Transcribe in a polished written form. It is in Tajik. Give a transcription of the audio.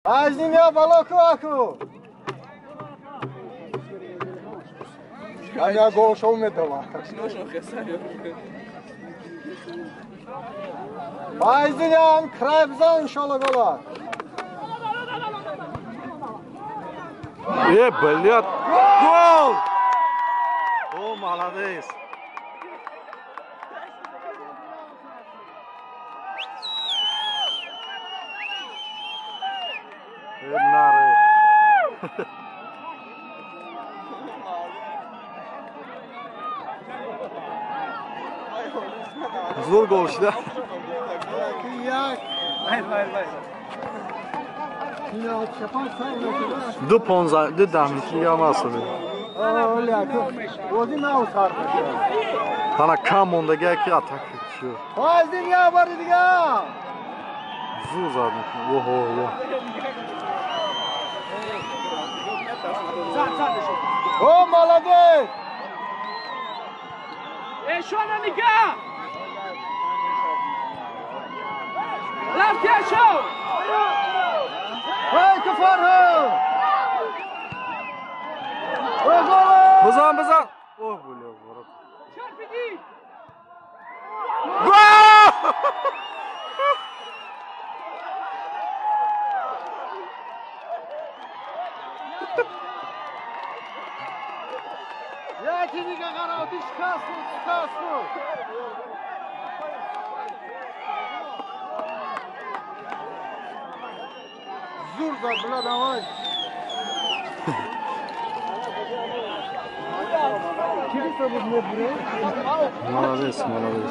Азиня балоку аку. Аня гол шоу медава. Файзинян крайбзан шола гола. Э, блядь! Гол! О, молодец! Наре. Зур гол шуда. Ду 15, ду 10 минути ям аст. Ана кам мондага ки атака чӣ. Файзин я бори дига. Зур зад мекунад. Оҳо, я. О, молодец! Эшона нигоҳ! Рафти Эшон! Эй, куфарҳо! Бизан, бизан! Оҳ, бля, ворот. Гол! Яки дига гараути шикаст буд, шикаст буд. Зур зад, бля, давай. Молодец, молодец.